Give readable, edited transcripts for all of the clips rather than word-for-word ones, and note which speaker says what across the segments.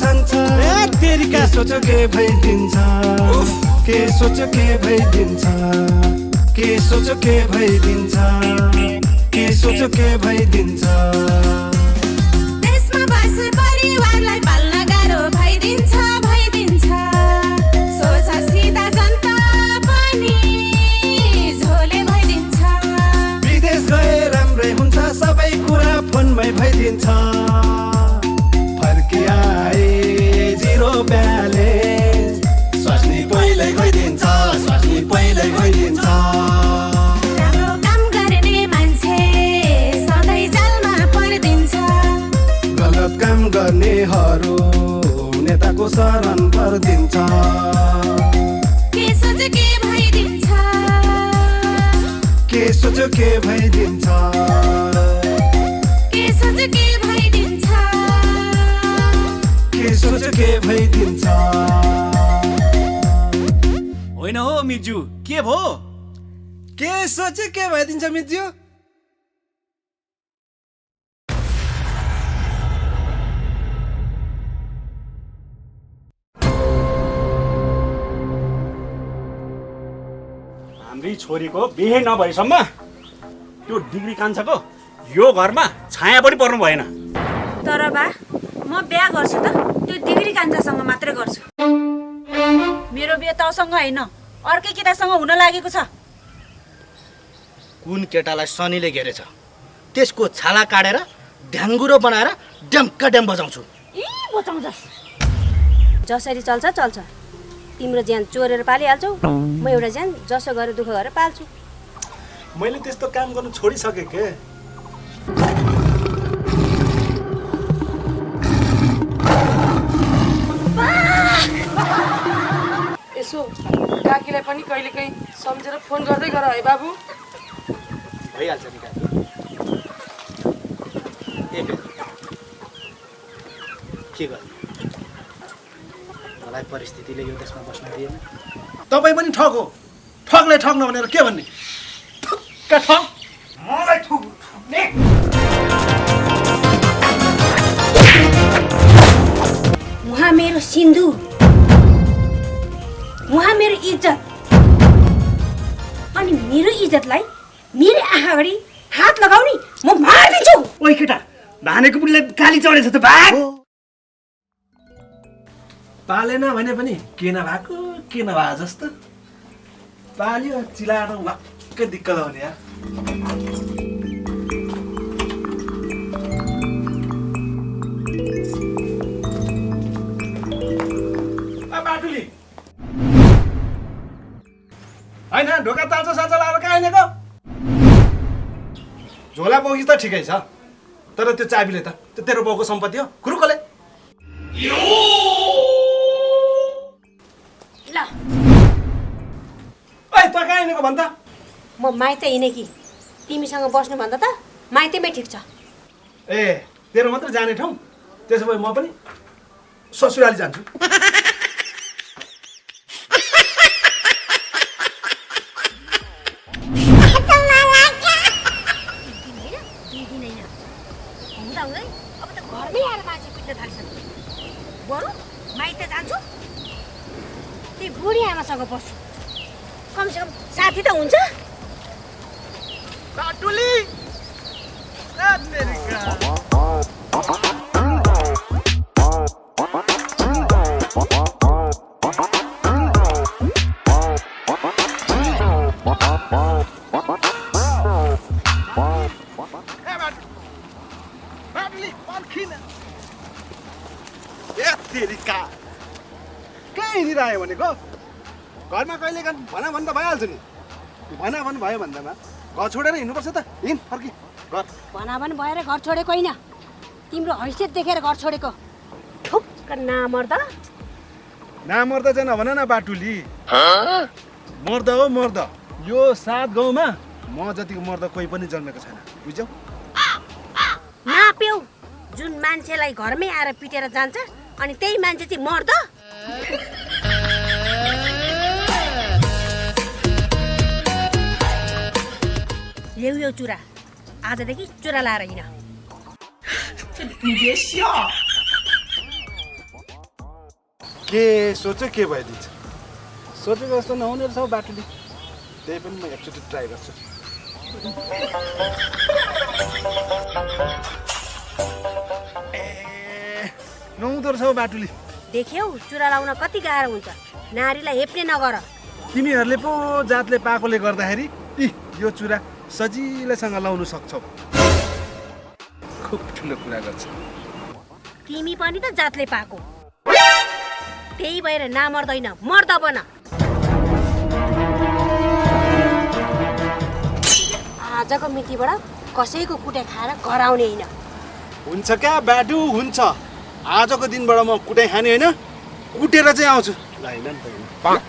Speaker 1: छन्छ
Speaker 2: तेरिका
Speaker 1: सोचो के भइदिन्छ के सोचो के भइदिन्छ के सोचो के भइदिन्छ के सोचो के भइदिन्छ
Speaker 3: देशमा बस परिवारलाई पाल्न गाह्रो भइदिन्छ भइदिन्छ सोच सिधा जनता पनि झोले भइदिन्छ
Speaker 1: विदेश गए राम्रै हुन्छ सबै कुरा फोनमै भइदिन्छ फर्किआए जिरो ब्यालेन्स स्वास्नी पहिल्यै गइदिन्छ स्वास्नी पहिल्यै गइदिन्छ
Speaker 3: राम्रो काम गर्ने मान्छे सधैँ जालमा पर्दिन्छ
Speaker 1: गलत काम गर्नेहरू नेताको शरण पर्दिन्छ
Speaker 3: के सोच के भइदिन्छ
Speaker 1: के सोचो के भइदिन्छ
Speaker 3: के सोच के भइदिन्छ
Speaker 1: के सोचो के भइदिन्छ
Speaker 2: होइन हो मिर्जु के भो
Speaker 1: के सोचे के भइदिन्छ मिज्यू
Speaker 2: हाम्री छोरीको बिहे नभएसम्म त्यो डिग्री कान्छाको यो घरमा छाया पनि पर्नु भएन।
Speaker 4: तर बा म बिहा गर्छु त त्यो डिग्री कान्छासँग मात्रै गर्छु। मेरो बिहे तसँग होइन अर्कै केटासँग हुन लागेको छ।
Speaker 5: कुन केटालाई शनिले घेरेछ त्यसको छाला काटेर ढ्याङ्गुरो बनाएर ड्याम्का ड्याम बजाउँछु।
Speaker 4: बचाउँछस् जसरी चल्छ चल्छ। तिम्रो ज्यान चोरेर पालिहाल्छौ, म एउटा ज्यान जसो गरेर दुःख गरेर पाल्छु।
Speaker 1: मैले त्यस्तो काम गर्नु छोडिसके के
Speaker 6: यसो काकीलाई पनि कहिलेकाहीँ सम्झेर फोन गर्दै गर है बाबु।
Speaker 5: भइहाल्छ नि काकी। के गर्नु मलाई परिस्थितिले यो देशमा बस्न दिएन।
Speaker 1: तपाईँ पनि ठग हो ठगले ठग्न भनेर के भन्ने ठक्क ठग मलाई ठग्ने
Speaker 4: उहाँ मेरो सिन्धु, उहाँ मेरो इज्जत, अनि मेरो इज्जतलाई मेरो आँखा अगाडि हात लगाउने म मारिदिन्छु।
Speaker 5: ओइ केटा भानेको बुढीलाई गाली चढेछ त भाग।
Speaker 1: पालेन भने पनि के नभएको के नभए जस्तो पाल्यो चिलाएर वाक्क दिक्क लगाउने यार। बाटुली होइन ढोका ताल्छ साल्छ लाएर कहाँ हिँडेको झोला बोकी त ठिकै छ तर त्यो चाबीले त त्यो तेरो बाउको सम्पत्ति हो खुरुकोले
Speaker 4: ल
Speaker 1: ओइ त कहाँ हिँडेको भन् त
Speaker 4: म माइत हिँडेँ कि तिमीसँग बस्नु भन्दा त माइतैमै ठिक छ।
Speaker 1: ए तेरो मात्र जाने ठाउँ त्यसो भए म पनि ससुराली जान्छु।
Speaker 4: अब त घरमै आएर मान्छे पिट्न थाल्छन्। बरु माइत जान्छु त्यही बुढी आमासँग बस्छु, कमसेकम साथी त हुन्छ।
Speaker 5: बाटुली
Speaker 1: कहाँ हिँडिरह्यो भनेको घरमा कहिले भना भन् त भइहाल्छ नि भना भन् भयो भन्दामा घर छोडेर हिँड्नुपर्छ त हिँड फर्की घर
Speaker 4: भनाभन भएर घर छोडेको होइन, तिम्रो हैसियत देखेर घर छोडेको। ठुक्क नामर्दा
Speaker 1: नामर्दा चाहिँ नभन न बाटुली मर्द हो मर्द यो 7 गाउँमा म जतिको मर्द कोही पनि जन्मेको छैन बुझ्यौ।
Speaker 4: नाप्यौ जुन मान्छेलाई घरमै आएर पिटेर जान्छ अनि त्यही मान्छे चाहिँ मर्द। ल्याउ यो चुरा, आजदेखि चुरा लाएर हिँड।
Speaker 1: के सोच्यो के भइदिन्छ सोचेको जस्तो नहुने रहेछ बाटुली त्यही पनि म एकचोटि ट्राई गर्छु नहुँदो रहेछ बाटुली
Speaker 4: देख्यौ चुरा लाउन कति गाह्रो हुन्छ नारीलाई हेप्ने नगर
Speaker 1: तिमीहरूले पो जातले पाएकोले गर्दाखेरि यो चुरा सजिलैसँग लाउन सक्छौ खुब ठुलो कुरा गर्छ
Speaker 4: तिमी पनि त जातले पाएको त्यही भएर नमर्दैन मर्द बन आजको मितिबाट कसैको कुटे खाएर घर आउने होइन
Speaker 1: हुन्छ क्या बाटु हुन्छ आजको दिनबाट म कुटाइ खाने होइन कुटेर चाहिँ आउँछु ल हैन नि त हैन।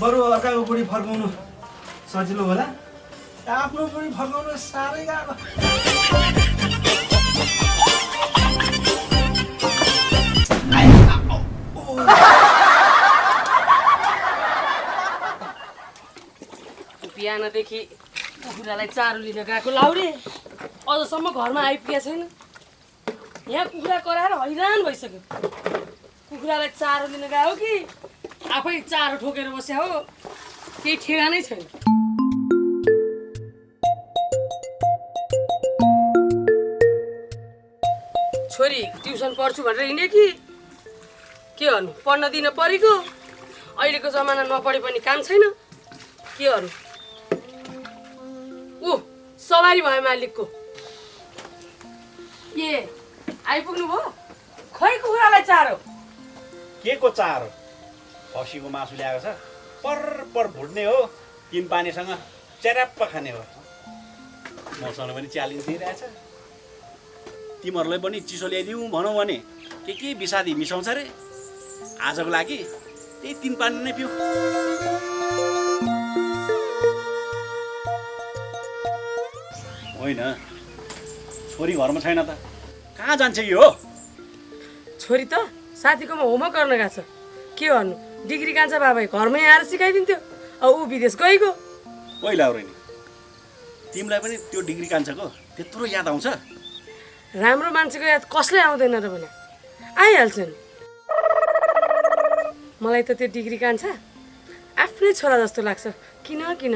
Speaker 1: बरु अर्काको बुढी फर्काउनु सजिलो होला आफ्नो बुढी फर्काउनु साह्रै गाह्रो
Speaker 6: बिहानदेखि कुखुरालाई चारो लिन गएको लाउरे अझसम्म घरमा आइपुगेको छैन यहाँ कुखुरा कराएर हैरान भइसक्यो कुखुरालाई चारो लिन गयो कि आफै चारो ठोकेर बस्या हो केही ठेगानै छैन छोरी ट्युसन पढ्छु भनेर हिँडे कि के गर्नु पढ्न दिन परेको अहिलेको जमाना नपढे पनि काम छैन के गर्नु सवारी भयो मालिकको ए आइपुग्नु भयो खै कुखुरालाई चारो
Speaker 2: के को चारो खसीको मासु ल्याएको छ पर भुट्ने हो तिन पानीसँग च्याराप्प खाने हो मसँग पनि च्यालेन्ज दिइरहेछ तिमीहरूलाई पनि चिसो ल्याइदिउँ भनौँ भने के विषादी मिसाउँछ रे आजको लागि त्यही तिन पानी नै पिउ होइन छोरी घरमा छैन त कहाँ जान्छ यो
Speaker 6: छोरी त साथीकोमा होमवर्क गर्न गएको छ के गर्नु डिग्री कान्छ बाबा घरमै आएर सिकाइदिन्थ्यो अब ऊ विदेश गएको
Speaker 2: पहिला हो नि तिमीलाई पनि त्यो डिग्री कान्छको त्यत्रो याद आउँछ
Speaker 6: राम्रो मान्छेको याद कसले आउँदैन र भने आइहाल्छ नि मलाई त त्यो डिग्री कान्छ आफ्नै छोरा जस्तो लाग्छ किन किन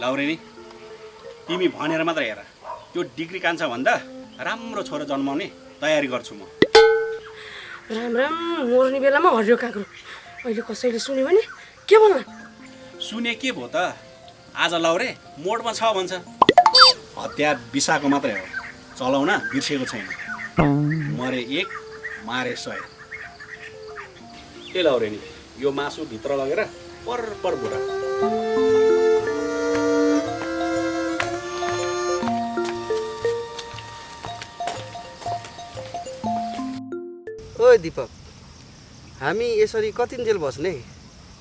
Speaker 2: लाउरेनी तिमी भनेर मात्र हेर त्यो डिग्री कान्छ भन्दा राम्रो छोरा जन्माउने तयारी गर्छु म
Speaker 6: राम राम मर्ने बेलामा हरियो काँक्रो अहिले कसैले सुन्यो भने के भन्ला
Speaker 2: सुने के भयो त आज लाउरे मोडमा छ भन्छ हत्या बिसाको मात्रै हो चलाउन बिर्सेको छैन मरे एक मारे 100 के लाउरे नि यो मासु भित्र लगेर पर बुढा
Speaker 7: ओइ दीपक हामी यसरी कतिन्जेल बस्ने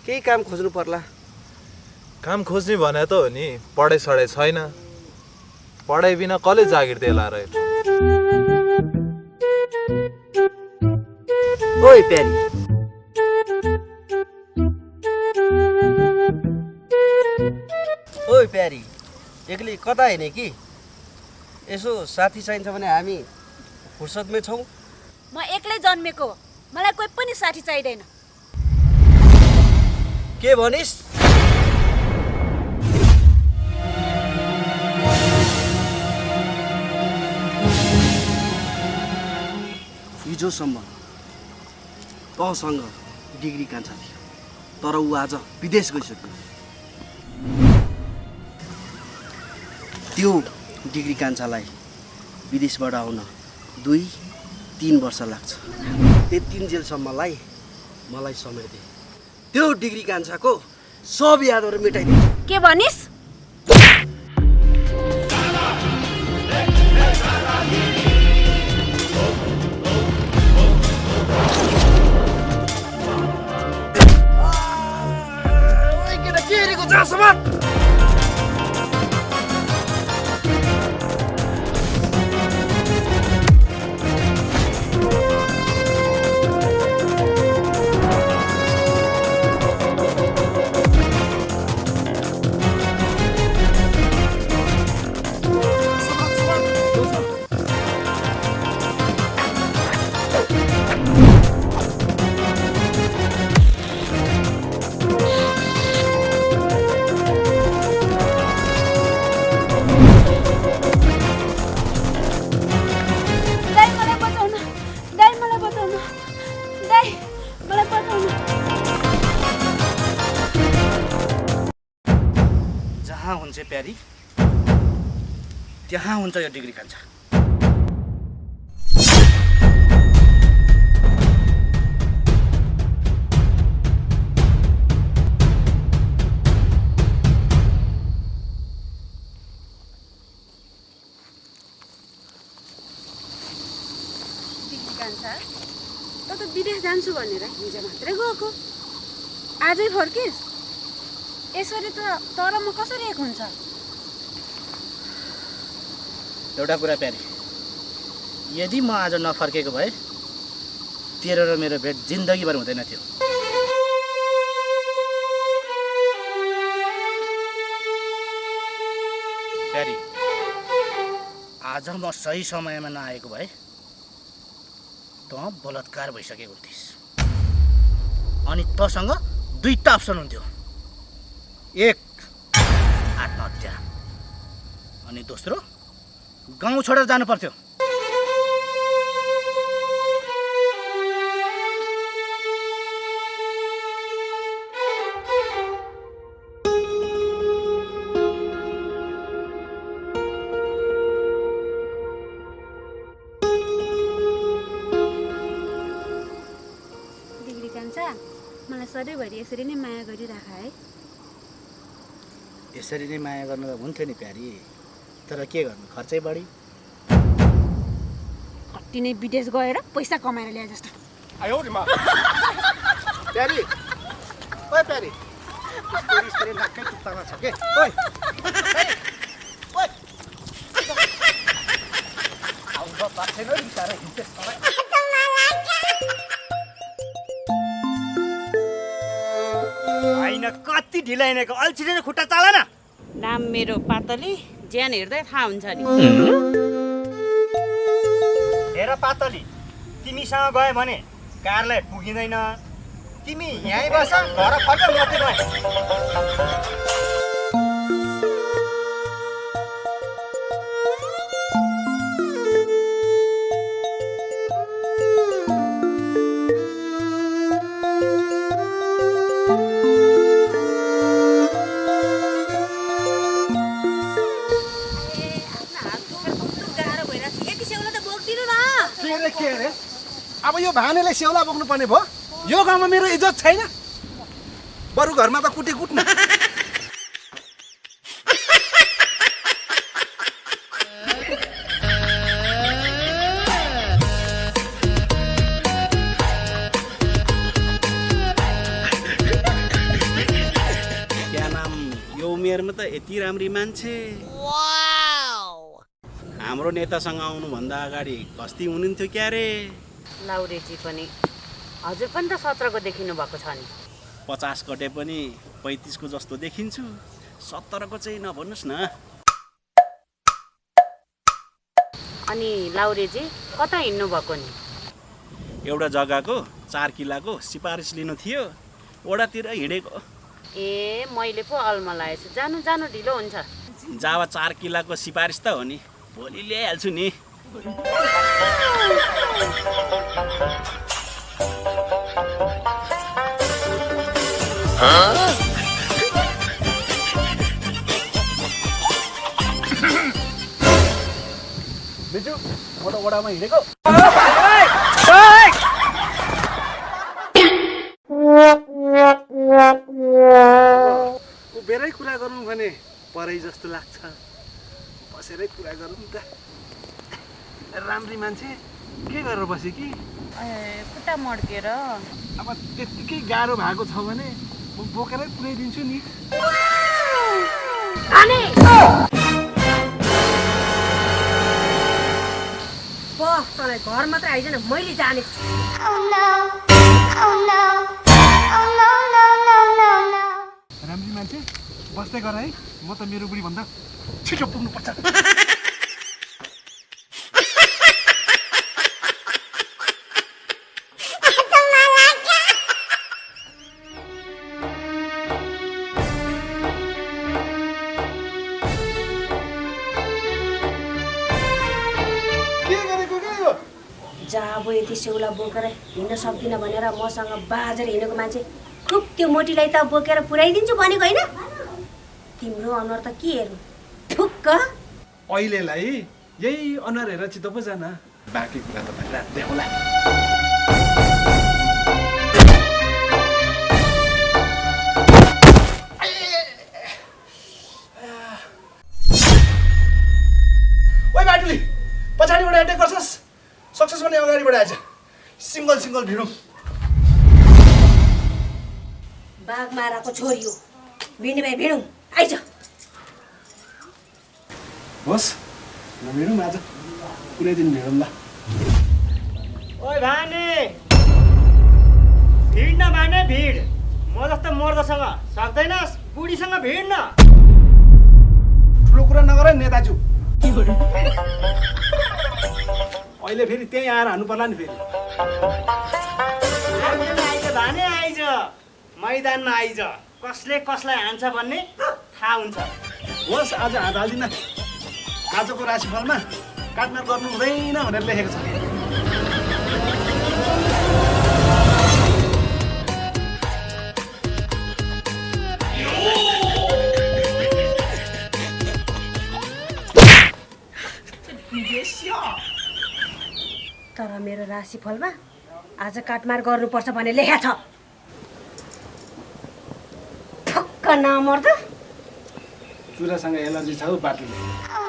Speaker 7: केही काम खोज्नु पर्ला
Speaker 8: काम खोज्ने भने त हो नि पढाइ सढाइ छैन पढाइ बिना कसले जागिर देला रहे
Speaker 7: ओइ प्यारी ओइ प्यारी एक्लै कता हिँडे कि यसो साथी चाहिन्छ भने हामी फुर्सदमै छौँ
Speaker 3: म एक्लै जन्मेको मलाई कोही पनि साथी चाहिँदैन
Speaker 7: के भनिस् हिजोसम्म तँसँग डिग्री कान्छा थियो तर ऊ आज विदेश गइसक्यो त्यो डिग्री कान्छालाई विदेशबाट आउन 2-3 वर्ष लाग्छ त्यतिन्जेलसम्मलाई मलाई समय दे त्यो डिग्री कान्छाको सब यादहरू मेटाइदिन्छु
Speaker 3: के भनिस्
Speaker 5: मान्छे प्यारी त्यहाँ हुन्छ यो डिग्री कान्छा।
Speaker 3: कान्छा त त विदेश जान्छु भनेर हिजो मात्रै गएको, आजै फर्किस्? यसरी त तर म कसरी एक हुन्छ?
Speaker 5: एउटा कुरा प्यारी, यदि म आज नफर्केको भए तेरो र मेरो भेट जिन्दगीभर हुँदैन थियो। प्यारी, आज म सही समयमा नआएको भए त बलात्कार भइसकेको हुन्थिस् अनि तसँग दुईटा अप्सन हुन्थ्यो, एक आत्महत्या अनि दोस्रो गाउँ छोडेर जानु पर्थ्यो।
Speaker 3: डिग्री कान्छा, मलाई सधैँभरि यसरी नै माया गरिराख है।
Speaker 5: यसरी नै माया गर्नु त हुन्थ्यो नि प्यारी, तर के गर्नु, खर्चै बढी।
Speaker 3: कति नै विदेश गएर पैसा कमाएर ल्याए जस्तो।
Speaker 5: प्यारी, ओए प्यारी, स्टोरी नाकै टुप्पामा छ के? ओए ओए आउँछ पाछेन बिचारा हिँड्छ सबै।
Speaker 7: होइन कति ढिला हिँडेको, अल्छिने खुट्टा चाल न।
Speaker 6: नाम मेरो पातली, ज्यान हेर्दै थाहा हुन्छ नि।
Speaker 7: हेर पातली, तिमीसँग गयो भने कारलाई पुगिँदैन। तिमी यहीँ बस, घर फर्क मात्रै गए।
Speaker 9: अब यो भानेलाई सेउला बोक्नु पर्ने भयो? यो गाउँमा मेरो इज्जत छैन? बरु घरमा त कुटी कुट्न।
Speaker 2: क्या नाम, यो उमेरमा त यति राम्री मान्छे। हाम्रो नेतासँग आउनुभन्दा अगाडि कस्ती हुनुहुन्थ्यो क्या रे?
Speaker 6: लाउरेजी पनि हजुर पनि त 17 को देखिनु भएको छ नि।
Speaker 2: 50 कटे पनि 35 को जस्तो देखिन्छु, 17 को चाहिँ नभन्नुहोस् न।
Speaker 6: अनि लाउरेजी कता हिँड्नु भएको नि?
Speaker 2: एउटा जग्गाको 4 किलाको सिफारिस लिनु थियो, वडातिर हिँडेको।
Speaker 6: ए मैले पो अल्मलाएछु, जानु जानु ढिलो हुन्छ।
Speaker 2: जावा 4 किलाको सिफारिस त हो नि, भोलि ल्याइहाल्छु नि।
Speaker 9: बिजु, म त वडामा हिँडेको। उभिएरै कुरा गरौँ भने परै जस्तो लाग्छ, बसेरै कुरा गरौँ त। राम्री मान्छे के गरेर बस्यो कि?
Speaker 6: खुट्टा मड्केर।
Speaker 9: अब त्यत्तिकै गाह्रो भएको छ भने म बोकेरै पुऱ्याइदिन्छु नि।
Speaker 4: तँलाई घर मात्रै आइजन, मैले जानेको छु।
Speaker 9: राम्री मान्छे बस्दै गर है, म त मेरो बुढी भन्दा छिटो पुग्नुपर्छ।
Speaker 4: जा अब यति सेउला बोकेर हिँड्न सक्दिनँ भनेर मसँग बाजेर हिँडेको मान्छे खुब त्यो मोटीलाई त बोकेर पुऱ्याइदिन्छु भनेको होइन? तिम्रो अनुहार त के हेर्नु ठुक्क
Speaker 9: अहिलेलाई यही अनुहार हेरेर चित्त पो जान बाँकी कुरा त रात देखाउला ओइ बाटुली पछाडिबाट एट्याक गर्छस् सक्सेस भने अगाडिबाट आएछ सिङ्गल भिडौँ
Speaker 4: बाघ माराको छोरी हो भिड्ने भाइ भिडौँ आइज
Speaker 9: होस् नभिडौँ आज कुनै दिन भिडौँ ल
Speaker 7: ओइ भाने भिड न भाने भिड म जस्तो मर्दसँग सक्दैनस् बुढीसँग भिड न
Speaker 9: ठुलो कुरा नगर नेताजु अहिले फेरि त्यही आएर हान्नु पर्ला नि फेरि
Speaker 7: आइज भाने आइज मैदानमा आइज कसले कसलाई हान्छ भन्ने थाहा हुन्छ
Speaker 9: होस् आज हात हाल्दिन आजको राशिफलमा काटमार गर्नु हुँदैन भनेर लेखेको छ
Speaker 4: तर मेरो राशिफलमा आज काटमार गर्नुपर्छ भन्ने लेखेको छ ठक्क नमर्दा
Speaker 9: चुरासँग एलर्जी छ हौ बाटुले